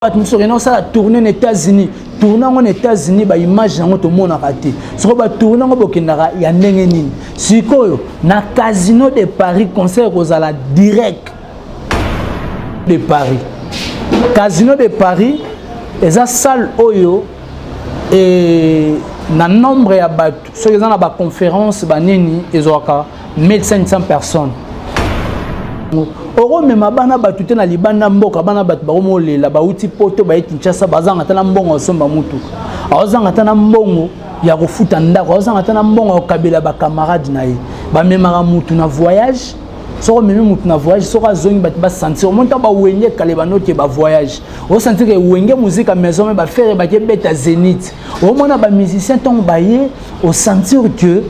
Bato mosusu okende kosala tourne na États-Unis, tourne yango na États-Unis, baimage yango tomonaka te. Soko batourne yango bokendaka ya ndenge nini? Sikoyo na Casino de Paris, concert ekozala direct de Paris. Casino de Paris eza salle oyo e, na nombre ya bato, soki eza na baconférence banini, ezwaka 1500 personnes. Okomema bana bato te na libanda mboka, bana bato bakomolela, bauti Poto, baye Kinshasa, bazanga ata na mbongo ya kosomba motuka, aozanga ata na mbongo ya kofuta ndako, aozanga ata na mbongo ya kokabela bacamarade na ye. Bamemaka mutu na voyage, soki omemi mutu na voyage, soki azongi, bato basentir. Omoni ntango bawenge kale banoke bavoyage, osentir ke Wenge Musica Maison Mère, baFerre bakebeta Zénith, omona bamusicien ntango baye, osentir que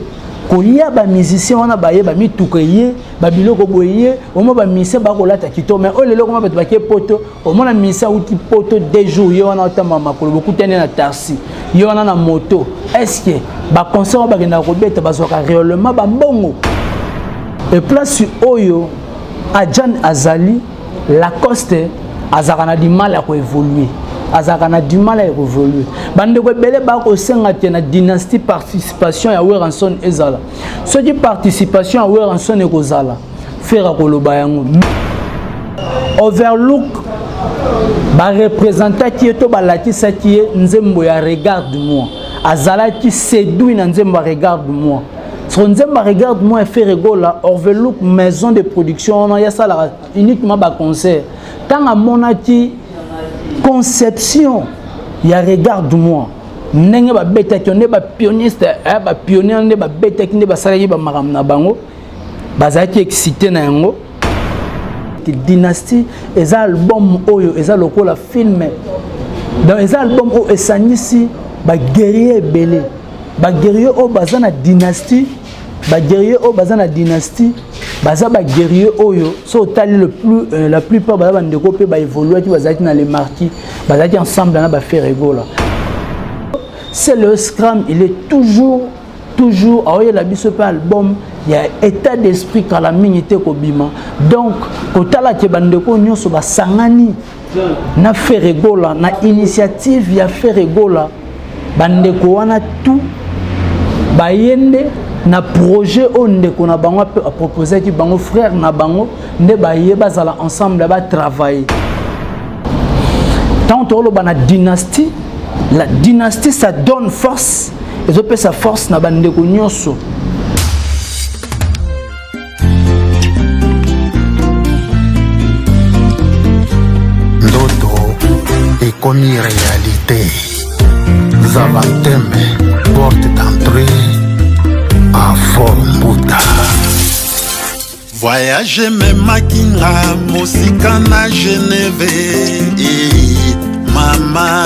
kolia bamusicien wana baye, bamituka eye, babiloko boye ye, omona bamusicien bakolata kitoko. Mais oyo lelo koma bato bake Poto, omona musicien auti Poto 2 jours, ye wana otamba makolo, bokutani na taxi, ye wana na moto. Est ce que baconcert oyo bakendaka kobeta bazwaka réellement bambongo? E place oyo Adjan azali, Lacoste azalaka na du mal ya koévoluer, azalaka na du mal ya koévoluer. Bandeko ebele bakosenga te na dynastie participation ya Werrason ezala. Soki participation ya Werrason ekozala, Ferre koloba yango. Overlook bareprésentaki ye to balakisaki ye nzembo ya Regarde moi, azalaki séduit na nzembo ya Regarde moi. So nzembo ya Regarde moi, Ferre Gola, Overlook maison de production wana yasalaka uniquement baconcert, ntango amonaki conception ya Regarde moi, ndenge babetaki nde bapioniste, bapionnier nde babetaki, nde basalaki bamakambo na bango, bazalaki excité na yango. Dynastie eza album oyo eza lokola film, donc eza album oyo esangisi baguerrier ebele, baguerrier oyo baza na dynastie, baguerrier oyo baza na dynastie, baza baguerrier oyo so otali la plupart baza bandeko mpe baévoluaki, bazalaki na Le Marquis, bazalaki ensemble na baFerre Gola. C'est le Scram, il est toujours toujours aoyela biso mpe album ya état d'esprit kala mingi te kobima. Donc kotala ke bandeko nyonso basangani na Ferre Gola, na initiative ya Ferre Gola, bandeko wana tout baye nde na projet oyo ndeko na bango aproposaki bango, frère na bango, nde baye bazala ensemble, batravailler. Ntango tokoloba na dynastie, la dynastie, ça donne force, ezopesa force na bandeko nyonso. Ndoto ekomi réalité. Zaventem, porte d'entrée à Fort Mbuta. Voyage ememaki nga mosika na Geneve, eh, mama.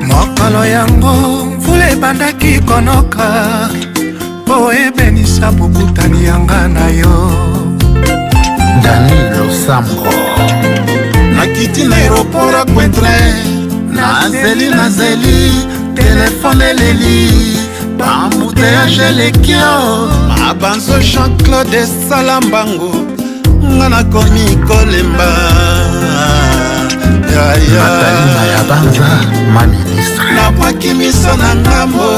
Mokolo yango mvula ebandaki konoka mpo ebenisa bokutani yanga na yo. Dani Losambo. Nakiti na aéroport ya Cointrin, nazeli, nazeli, telefone eleli, baembouteillage eleki o mabanzo. Jean-Claude esala mbangu, nga nakomi kolemba. Natalina ya Banza, ma ministre. Nabwaki miso na ngambo,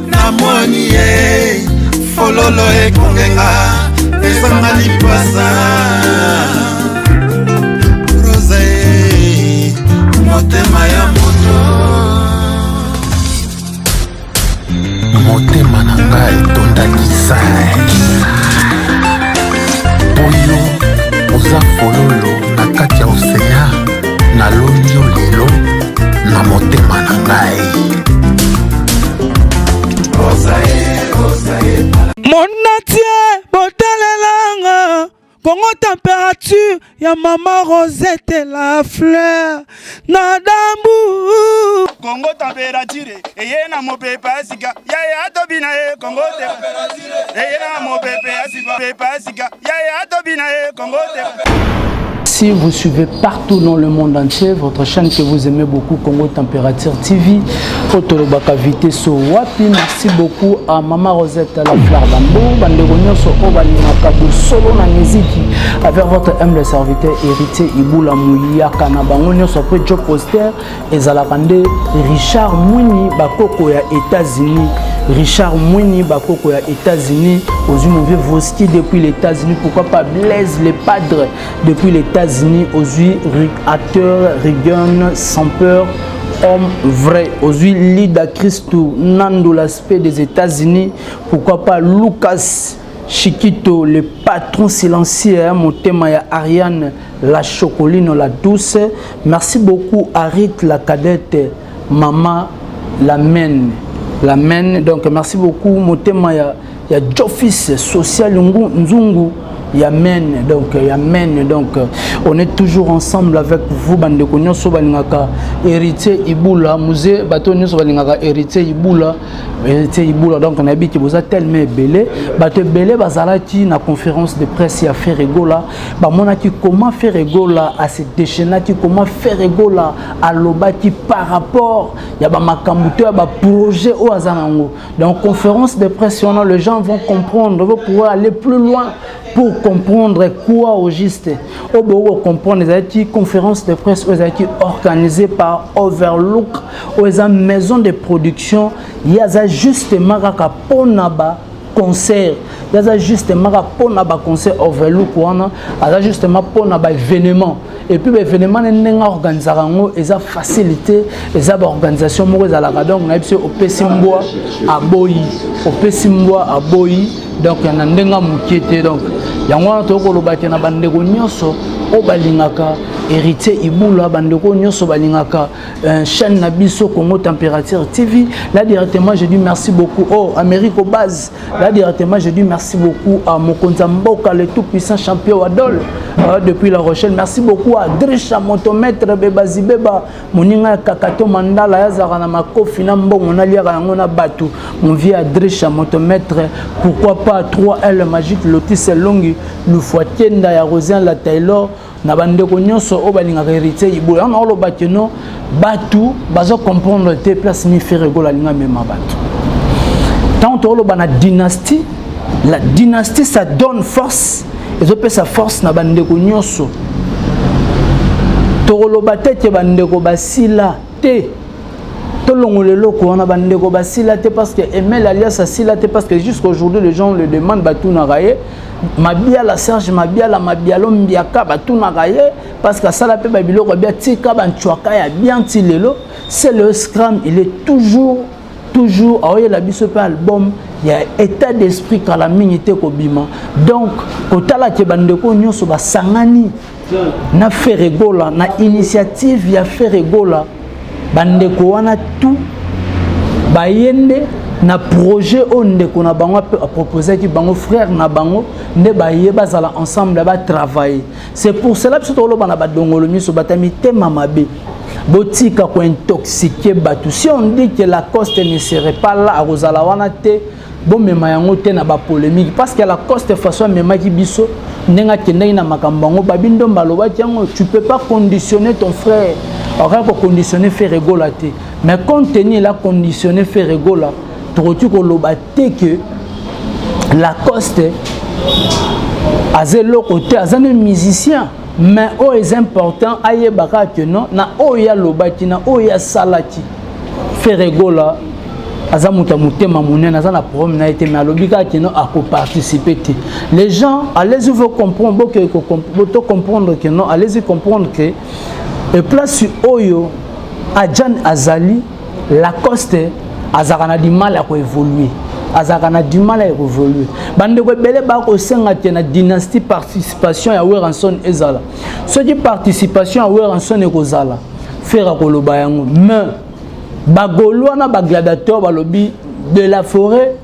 namoni ye fololo ekongenga, ezanga lipasa. Rose, motema ya moto. Motema na ngai etondaki sai po yo oza fololo na kati ya océan. Naloni yo lelo na motema na ngai. Monatie botalelanga Kongo Température ya mama Rosette la fleur na dambu. Kongo Température eye na mopepe ya sika, yaya atobina ye. Kongo te eye na mopepe ya sika, pepe ya sika, yaya atobina ye. Kongo te. Si vous suivez partout dans le monde entier, votre chaîne que vous aimez beaucoup, Congo Température TV, Otolobaka Vitesse Wapi, merci beaucoup à Mama Rosette la Fleur d'Ambo, Bandeko nyonso oyo balingaka bosolo na miziki. Avec votre humble serviteur héritier Ibula Mouyaka na bango nyonso après Joe Poster ezalaka nde Richard Mwini bakoko ya États-Unis. Richard Mwini bakoko ya États-Unis ozwi mon vieux Voski depuis les États-Unis, pourquoi pas Blaise le Padre depuis les États-Unis, ozwi acteur Regan sans peur homme vrai, ozwi Lida Christu Nando l'aspect des États-Unis, pourquoi pas Lucas Chiquito le patron silencieux, hein, motema ya Ariane la chocoline la douce. Merci beaucoup Arit la cadette, maman la main, la main. Donc merci beaucoup motema ya ya Jofis social nzungu ya men, donc ya men. Donc on est toujours ensemble avec vous bandeko nyonso balingaka héritier Ibula musée, bato nyonso balingaka héritier Ibula, héritier Ibula. Donc nayebi ke boza tellement ebele, bato ebele bazalaki na conférence de presse ya Ferre Gola, bamonaki comment Ferre Gola ase déchaînaki, comment Ferre Gola alobaki par rapport ya bamakambo to ya baprojet oyo aza nango. Donc conférence de presse wana, les gens vont comprendre, vont pouvoir aller plus loin pour comprendre quoi au juste. Oyo boko comprendre, ezalaki conférence de presse oyo ezalaki organisée par Overlook, oyo eza maison de production. Ye aza justement kaka mpona ba concert, ye aza justement kaka mpona baconcert. Overlook wana aza justement mpona baévénement, et puis baévénement ne ndenge aorganisaka yango eza facilité, eza baorganisation moko ezalaka. Donc nayebi so opesi mbwa aboyi, opesi mbwa aboyi, donc na ndenge ya mokie te. Donc yango wana toyei koloba te na bandeko nyonso oyo balingaka héritier Ibula, bandeko nyonso balingaka chaîne na biso Congo Température TV. Là directement je dis merci beaucoup, oh Amérique au base. Là directement je dis merci beaucoup à Mokonza Mboka, le tout puissant champion Adol depuis La Rochelle. Merci beaucoup à Drisha Motomètre Bebazibeba moninga ya Kakato Mandala, yazaka na makofi na mbongo naliaka yango na batu, mon vieux Adrisha Motomètre. Pourquoi pas 3L Magique Lotis Elongi Lufuatienda ya Rosien la Taylor, na bandeko nyonso oyo balingaka héritier Ibula. Yango naoloba ke no bato bazo comprendre te place ni Ferre Gola alinga mema bato. Ntango tooloba na dynastie, la dynastie ça donne force, ezopesa force na bandeko nyonso. Tokoloba te ke bandeko basila te, tolongola eloko wana, bandeko basila te, parce que Emel alias asila te, parce que jusqu'aujourd'hui les gens le demandent, batunaka ye Mabiala, Serge Mabiala, Mabialo Mbiaka, batunaka ye parce que asala mpe babiloko bia tika bancwaka ya bien ti lelo. C'est le scram, il est toujours toujours aoyela biso mpe album ya état d'esprit kala mingi te kobima. Donc kotala ke bandeko nyonso basangani na Ferre Gola, na initiative ya Ferre Gola, bandeko wana tout baye nde na projet oyo ndeko na bango aproposaki bango, frère na bango, nde baye bazala ensemble batravailler. C'est pour cela biso tokoloba na badongolo miso, bato ya mitema mabe, botika kointoxiquer bato. Si on dit que Lacoste ne serait pas là, akozala wana te, bomema yango te na bapolémique, parce que Lacoste façon amemaki biso ndenge akendaki na makambo yango, babi ndomba alobaki yango: tu peux pas conditionner ton frère. Akoki koconditionner Ferre Gola te, mais compte tenu il a conditionné Ferre Gola, tokoki koloba te ke Lacoste aza eloko te, aza nde musicien. Mais oyo eza important, ayeba kaka ke non, na oyo alobaki, na oyo asalaki, Ferre Gola aza moto ya motema monene, aza na problème na ye te, mais alobi kaka ke non, akoparticipe te. Les gens, allez-y vous comprendre, boke to comprendre que non, allez-y comprendre que e place oyo Adjan azali, Lacoste azalaka na du mal ya koévoluer, azalaka na du mal ya koévoluer. Bandeko ebele bakosenga te na dynastie participation ya Werrason ezala. Soki participation ya Werrason ekozala, Ferre akoloba yango. Mais bagaulois na bagladiateur balobi de la forêt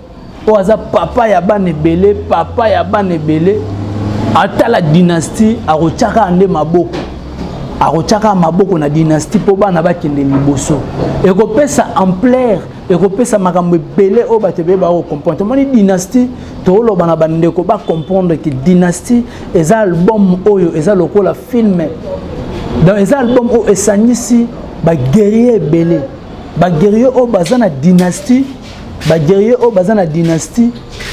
oyo aza papa ya bana ebele, papa ya bana ebele, ata la dynastie akotiaka nde maboko, akotiaka maboko na dynastie mpo bana bakende liboso. Ekopesa ampleur, ekopesa makambo ebele oyo bato ebele bakocomprendre. Tomoni dynastie, toloba na bandeko bacomprendre ke dynastie eza album oyo eza lokola film. Donc eza album oyo esangisi baguerrier ebele, baguerrier oyo baza na dynastie, baguerrier oyo baza na dynastie.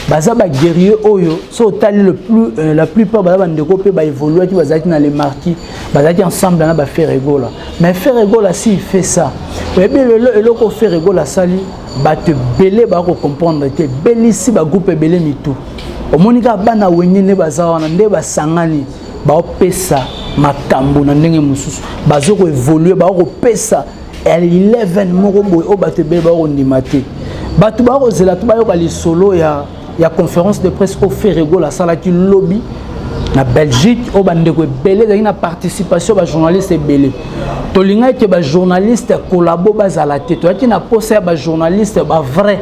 Baza ba guerrier oyo so otali le plus euh, la plupart baza bandeko mpe baévoluaki, bazalaki na les marquis, bazalaki ensemble na ba Ferre Gola. Mais Ferre Gola, s'il fait ça, oyebi lelo eloko Ferre Gola asali, bato ebele bakocomprendre te. Ebelisi bagroupe ebele mitu. Omoni kaka bana Wenge nde baza wana, nde basangani, baopesa makambo na ndenge mosusu, bazo koévoluer, bakopesa 11 moko boye oyo bato ebele bakondima te. Bato bakozela to bayoka lisolo ya conférence de presse oyo Ferre Gola asalaki lobi na Belgique, oyo bandeko ebele ezalaki na participation, bajournaliste ebele. Tolingaki ke bajournaliste collabo bazala te. Toyaki na posa ya bajournaliste bavrai,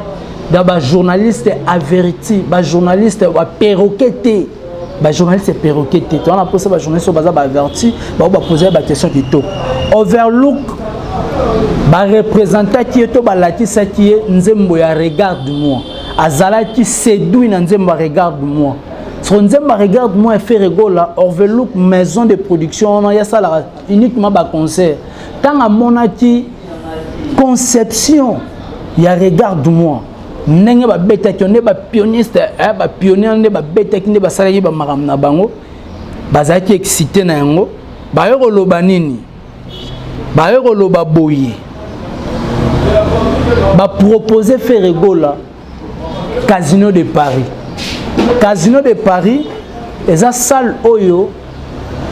da bajournaliste averti, bajournaliste baperroquet te, bajournaliste perroquet te. Toza na mposa bajournaliste oyo baza baaverti, bao bapose baquestion kitoko. Overlook bareprésentaki ye to balakisaki ye nzembo ya Regarde moi. Azalaki séduit na nzembo ya Regarde moi. Soko nzembo ya Regarde moi ya Ferre Gola, Overlook, maison de production wana yasalaka uniquement baconcert, ntango amonaki conception ya Regarde moi, ndenge babetaki, nde bapioniste, bapionnier nde babetaki, nde basalaki bamakambo na bango, bazalaki excité na yango. Baye koloba nini? Baye koloba boye, bapropose Ferre Gola Casino de Paris. Casino de Paris eza salle oyo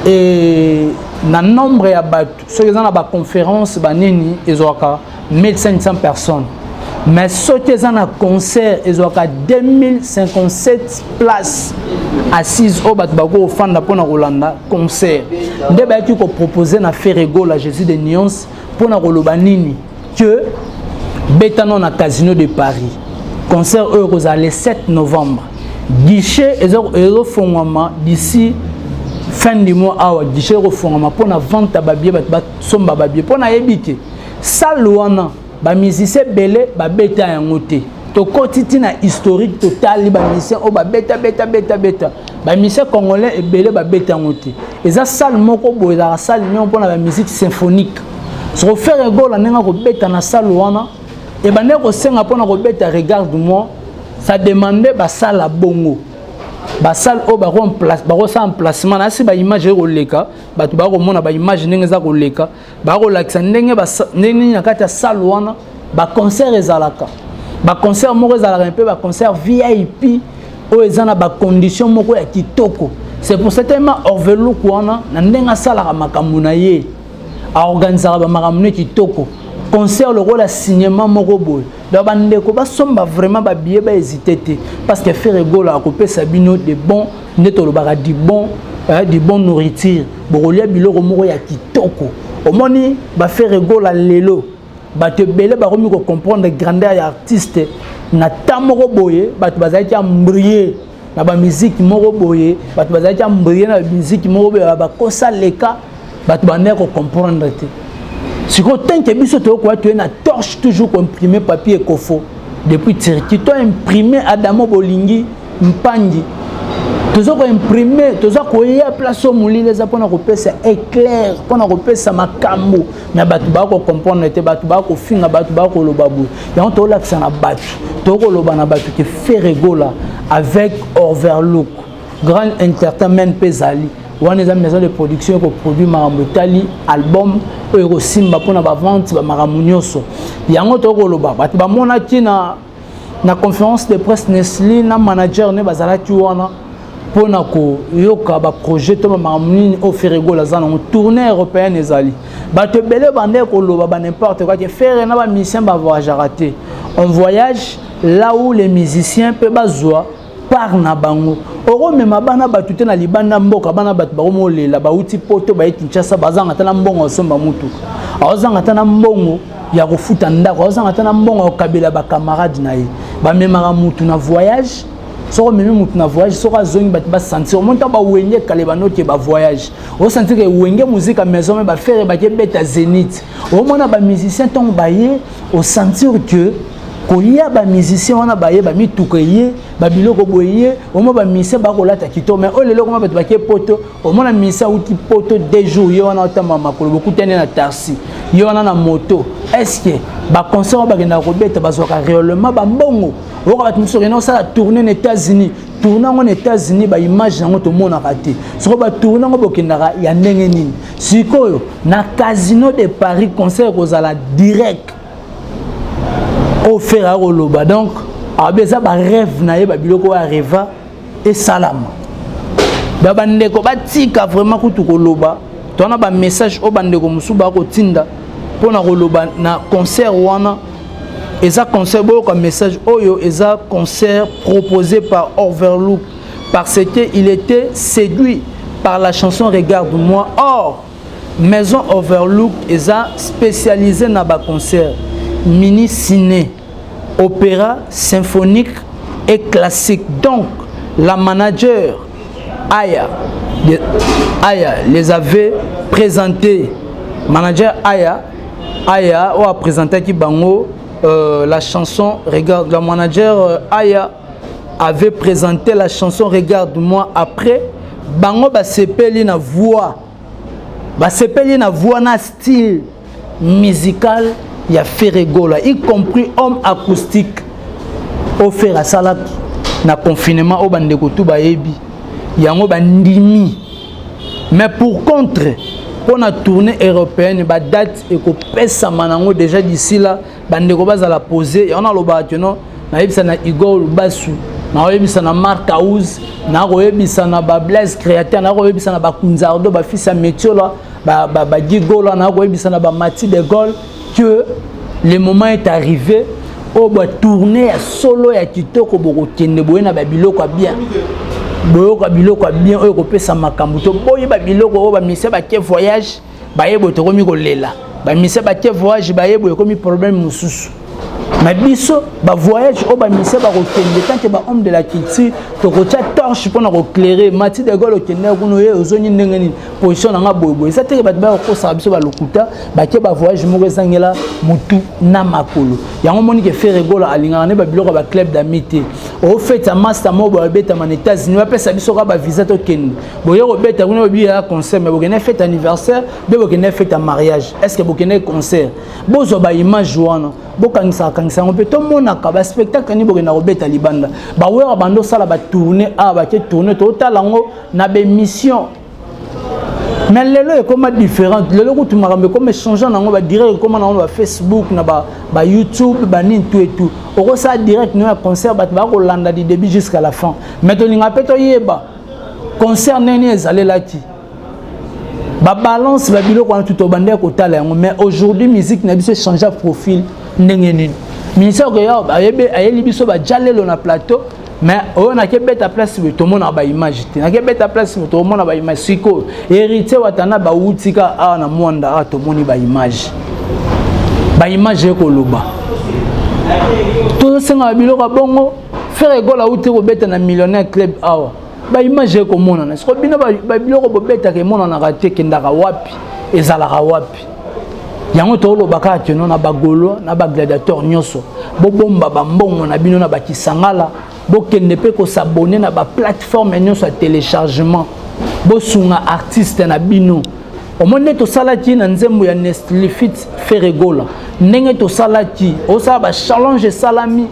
e, na nombre ya bato, soki eza na baconférence banini, ezwaka 1500 personnes, mais soki eza na concert, ezwaka 2057 places assise oyo bato bakoki kofanda mpona kolanda concert. Nde bayaki kopropose na Ferre Gola, Jésus de Nuance, mpona koloba nini? Que betano na Casino de Paris, concert oyo ekozala le 7 novembre. Guichet ezofongwama d'ici fin du mois awa. Guichet ekofongwama mpona vente ya babillet, bato basomba babillet, mpo nayebi te salle wana bamusicien ebele babeta yango te. Tokoti ntina historique, totali bamusicien oyo babeta, beta, beta, beta, bamusicien congolais ebele babeta yango te. Eza salle moko boye, ezalaka salle moko mpona bamusique symphonique. Soko Ferre Gola, ndenge akobeta na salle wana, ebandeki kosenga mpona kobeta Regarde moi, ça demande basala bongo, basale oyo bakosala emplacement. Nasi baimage ekoleka, bato bakomona baimage ndenge eza koleka, bakolakisa ndenge nini na kati ya salle wana baconcert ezalaka. Baconcert moko ezalaka mpe baconcert VIP oyo eza na bacondition moko ya kitoko. C'est pour certainement Orvelouk wana, na ndenge asalaka makambo na ye, aorganisaka bamakambo ne kitoko, concert lokola cinéma moko boye. Donc bandeko basomba vraiment babillet, bahésite te, parce que Ferre Gola akopesa bino de bon, nde tolobaka du bon, du bon nourriture. Bokolia biloko moko ya kitoko. Omoni baFerre Gola lelo, bato ebele bakomi kocomprendre grandeur ya artiste. Na temps moko boye, bato bazalaki embrouillé na bamusique moko boye, bato bazalaki embrouillé na bamusique moko boye, bakosa leka, bato bandaki kocomprendre te. Sikoyo tanke biso toyokoya, toye na torche, toujours koimprime papier ekofo depuis Turquie, to imprime Adamo Bolingi Mpangi, toza koimprime, toza koya place oyo molili eza mpona kopesa éclair, mpona kopesa makambo na bato. Bakocomprendre te, bato bakofinga, bato bakoloba boye. Yango tolakisa na bato, tokoloba na bato ke Ferre Gola avec Overlook Grand Entertainment mpe ezali wana, eza maison de production ekoproduire makambo etali album oyo ekosimba mpona bavente, bamakambo nyonso. Yango tokoloba, bato bamonaki na conférence de presse, Nesli na manager ne bazalaki wana mpona koyoka baprojet to bamakambo nini oyo Ferre Gola aza nango. Tournée européenne ezali, bato ebele bande koloba ba n'importe quoi, ke Ferre na bamusicien bavoyageaka te. On voyage là où les musiciens mpe bazwa part na bango. Okomema bana bato te na libanda mboka, bana bato bakomolela, bauti Poto, baye Kinshasa, bazanga ata na mbongo asomba mutuka, aozanga ata na mbongo ya kofuta ndako, aozanga ata na mbongo ya kokabela bacamarade na ye. Bamemaka mutu na voyage. Soki omemi mutu na voyage, soki azongi, bato basentir. Omoni ntango baWenge ekale, banoke bavoyage, osentir ke Wenge Musica Maison Mère, baFerre bakebeta Zénith. Omona bamusicien ntango baye, osentir que kolia bamusicien wana baye, bamituka eye, babiloko boye ye. Omona bamusicien bakolata kitoko. Mais oyo lelo koma bato bake Poto, omona musicien auti Poto 2 jours, ye wana otamba makolo, bokutani na taxi, ye wana na moto. Est ce que baconcert oyo bakendaka kobeta bazwaka réellement bambongo? Oyoka bato mosusu okende kosala tournée na États-Unis, tournée yango na États-Unis, baimage yango tomonaka te. Sikoyo batournée yango bokendaka ya ndenge nini? Sikoyo na Casino de Paris, concert ekozala direct. Oyo Ferre akoloba, donc abe eza barêve na ye, babiloko oyo arêva esalama. Da bandeko batika vraiment kutu koloba. Towana bamessage oyo bandeko mosusu bakotinda mpona koloba na concert wana, eza concert. Boyoka message oyo: eza concert proposé par Overlook parce que il était séduit par la chanson Regarde-moi. Or Maison Overlook eza spécialisé na baconcert mini ciné, opéra symphonique et classique. Donc la manager Aya, Aya les avait présenté, manager Aya, Aya oyo apresentaki bango la chanson Regarde. La manager Aya avait présenté la chanson Regarde-moi. Après, bango basepeli na voix, basepeli na voix na style musical ya Ferre Gola, y compris homme acoustique oyo Ferre asalaki na confinement, oyo bandeko tu bayebi yango, bandimi. Mais pour contre, mpo na tournée européenne, badate ekopesama nango déjà d'ici là. Bandeko bazala posé. Yango nalobaka keno nayebisa na Igor Lubasu, nakoyebisa na Mark House, nakoyebisa na bablaise créateur, nakoyebisa na bakunzardo, bafils ya Metiola, bagigola, nakoyebisa na bamati de Gaulle que le moment est arrivé oyo batournée ya solo ya kitoko. Bokokende boye na babiloko ya bien, boyoka biloko ya bien oyo ekopesa makambo. To boyeba biloko oyo bamisia bake voyage, bayeboye tokomi kolela. Bamisia bake voyage, bayeboye ekomi problème mosusu. Na biso bavoyage oyo bamisia bakokende, tant que bahomme de la culture, tokotia torche mpona koéclairer. Mati de Gaulle, okende kuna, oye ozongi ndenge nini? Position na nga boyeboye eza teke. Bato bakokosaka biso balokuta, bake bavoyage moko ezangela motu na makolo. Yango moni ke Ferre Gola alingaka nde babiloko ya baclub d'ami te. Ofeta master moko boye babetama na États-Unis, bapesa biso kaka bavisa, tokende. Boye kobeta kuna, bobi ya concert, mais bokende fête anniversaire mpe bokende fête ya mariage. Est ce que bokende concert? Bozwa baimage wana, bokangisaka kangisa yango mpe tomonaka baspectacle nini bokenda kobeta libanda. Bawera bando osala batournée awa, bake tournée, totala yango na baémission. Mais lelo ekoma différente. Lelo kutu makambo ekoma échangeant nango, badirect ekoma nango na bafacebook, na bayoutube, banini, tout et tout. Okosala direct no ya concert, bato bakolanda du début jusqu'à la fin. Mais tolinga mpe toyeba concert ndenge nini ezalelaki, babalance, babiloko wana tuto obandaki kotala yango. Mais aujourd'hui, musique na biso échange profil ndenge nini? Ministère okoya ayeli biso bajalelo na plateau, mais oyo nakebeta place boye, tomonaka baimage te. Nakebeta place boye, tomona baimage. Sikoyo Héritier Watana bawutika awa na Mwanda awa, tomoni baimage. Baimage ekoloba, tozosengaka biloko ya bongo. Ferre Gola auti kobeta na Millionnaire Club awa, baimage ekomonana. Siko bino babiloko bobetaka emonanaka te, ekendaka wapi? Ezalaka wapi? Yango toloba kaka keno na bagaulois na bagladiateur nyonso, bobomba bambongo na bino na bakisangala, bokende mpe kos'abonner na baplateforme nyonso ya téléchargement, bosunga artiste na bino. Omoni nde tosalaki na nzembo ya Nestlifit Ferre Gola, ndenge tosalaki, osala bachallenge, esalami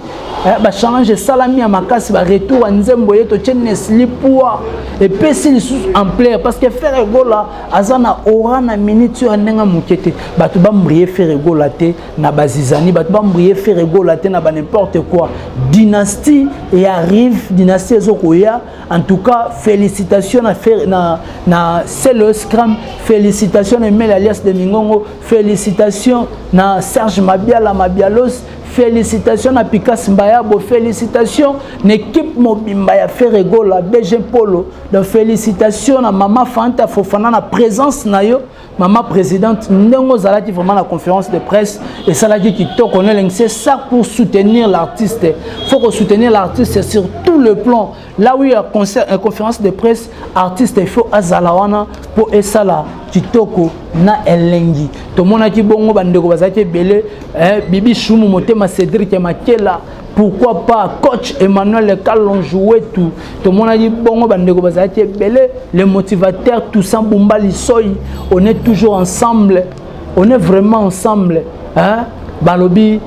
bachallenge, esalami ya makasi. Baretour ya nzembo ye totie Nesli poids, epesi lisusu ampleur, parce que Ferre Gola aza na aura na minute oyo ya ndenge moke te. Bato bambrie Ferre Gola te na bazizani, bato bambrie Ferre Gola te na ba n'importe quoi. Dynastie e arrive, dynastie ezokoya. En tout cas, félicitations na Celo Scram, félicitations na Emel alias de Mingongo, félicitations na Serge Mabiala Mabialos, félicitations na Pikas Mbayabo, félicitations na équipe mobimba ya Ferre Gola, DG Polo. Donc félicitations na mama Fanta Fofana na présence na yo, mama présidente, ndenge ozalaki vraiment na conférence de presse, esalaki kitoko. Nelenge, c'est ça, pour soutenir l'artiste, faut soutenir l'artiste sur tout le plan. Là où il y a concert, une conférence de presse, artiste il faut azala wana po esala kitoko na elengi. Tomonaki bongo bandeko bazalaki ebele, Bibi Shumu Motema, Cédric Makela, pourquoi pas coach Emmanuel Kalonjouetu. Tomonaki bongo bandeko bazalaki ebele, le motivateur Toussaint Bumba Lisoi. On est toujours ensemble, on est vraiment ensemble, hein? Balobi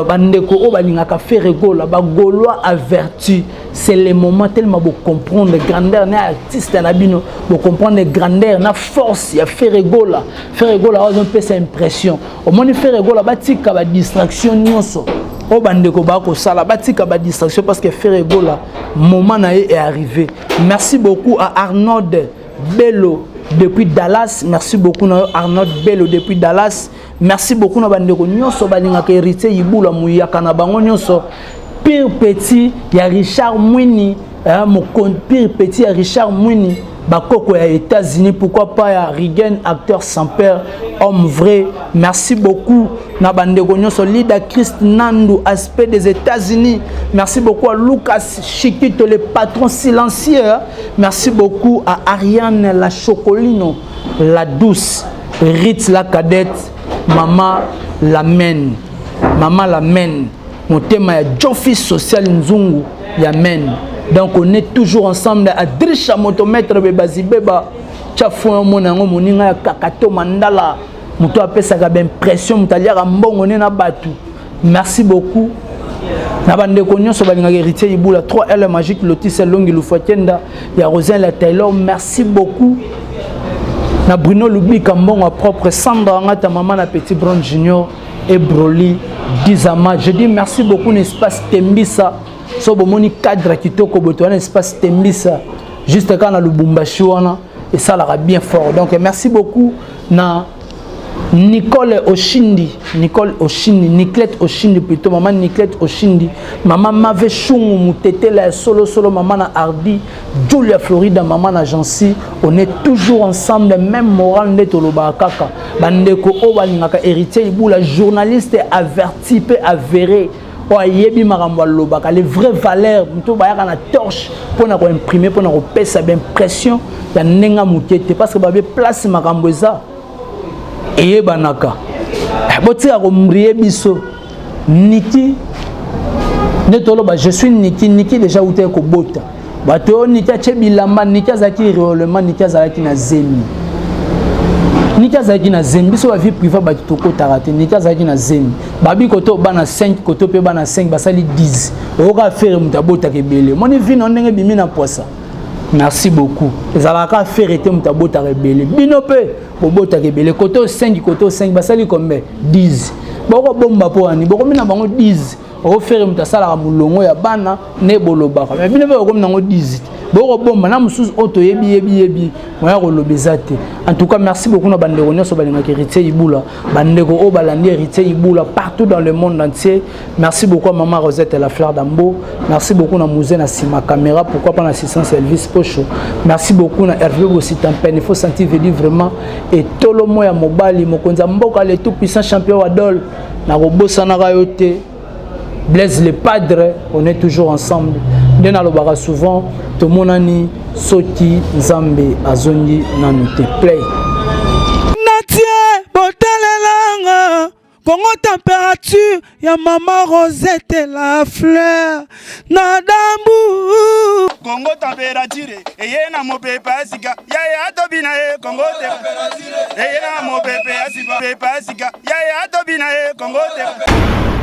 Bandeko oyo balingaka Ferre Gola, bagaulois averti, c'est le moment tellement bocomprendre grandeur na artiste na bino, bocomprendre grandeur na force ya Ferre Gola. Ferre Gola azopesa impression. Omoni Ferre Gola, batika badistraction nyonso oyo bandeko bakosala, batika badistraction, parce que Ferre Gola, moment na ye est arrivé. Merci beaucoup à Arnold Bello depuis Dallas. Merci beaucoup na Arnold Bello depuis Dallas. Merci beaucoup na bandeko nyonso balingaka Héritier Ibula, muyaka na bango nyonso, pire petit ya Richard Mwini, pire petit ya Richard Mwini, bakoko ya États-Unis, pourquoi pas ya Rigen, acteur sans père, homme vrai. Merci beaucoup na bandeko nyonso, leader Christ Nandu, aspect des États-Unis. Merci beaucoup à Lucas Chiquito, le patron silencieux. Merci beaucoup à Ariane la Chocolino, la douce Ritz, la cadette, mama la main, mama la main, motema ya Jofi social Nzungu ya men. Donc on est toujours ensemble. À Drisha motomètre Bebazibeba tya fo, omona yango, moninga ya Kakato Mandala, moto apesaka baimpression, moto aliaka mbongo ne na bato. Merci beaucoup na bandeko nyonso balingaka Héritier Ibula, 3 L magique, Lotis Elongi Lufakenda ya Rosien la Taylor. Merci beaucoup na Bruno Lubika, mbongo propre, Sandra Angata, mama na Petit Brown Junior et Broly Dizama. Je dis merci beaucoup na espace Tembisa. So bomoni cadre kitoko boye wana, espace Tembisa, juste kaka na Lubumbashi wana, esalaka bien fort. Donc merci beaucoup na Nicole Oshindi, Nicole Oshindi, Niclette Oshindi plutôt, maman Niclette Oshindi, maman Mave Chungu Mutetela ya solo solo, maman na Hardy, Julia Florida, maman na Jancy, on est toujours ensemble, même moral nde tolobaka kaka. Bandeko oyo balingaka Héritier Ibula, journaliste averti pe avéré, oyo ayebi makambo alobaka, les vraies valeurs, moto bayaka na torche mpona koimprime, mpona kopesa baimpression ya ndenge moke te, parce que babe place makambo eza eyebanaka. Botika kombrie biso niki nde toloba. Je suis Niki. Niki déjà utaki kobota bato oyo. Niki atie bilamba, Niki azalaki réellement, Niki azalaki na zemi, Niki azalaki na zemi. Biso bavie privée bato tokotaka te. Niki azalaki na zemi, babi koto bana 5, koto mpe bana 5, basali 10. Oyoka affaire moto abotaka ebele, moni vino ndenge bimi na poisa. Merci beaucoup. Ezalaka affaire te, moto abotaka ebele, bino mpe bobotaka ebele. Koto 5, koto 5, basali combien? 10. Bokobomba mpo wani bokomi na bango 10. Ofere moto asalaka molongo ya bana nde bolobaka, mais bino mpe bokomi nango 10, bokobomba na mosusu oyo toyebi yebi yebi moya koloba eza te. En tout cas, merci beaucoup na bandeko nyonso balingaka Héritier Ibula, bandeko oyo balandi Héritier Ibula partout dans le monde entier. Merci beaucoup à maman Rosette la fleur d'Ambo. Merci beaucoup na Musée na nsima caméra, pourquoi pas na assistance Elvis Pocho. Merci beaucoup na Hervé Bositampene. Il faut sentir veli vraiment etolomo ya mobali, mokonzi ya mboka, le tout puissant champion Wadol, nakobosanaka yo te. Blaise le Padre, on est toujours ensemble. Nde nalobaka souvent, tomonani soki Nzambe azongi nanu te. Play. Natie botalelanga Kongo température ya mama Rosette la fleur na dambu. Kongo température eye na mopepe ya sika, yaya atobina ye. Kongo eye na mopepe ya sika, pepe ya sika, yaya atobina ye. Kongo te.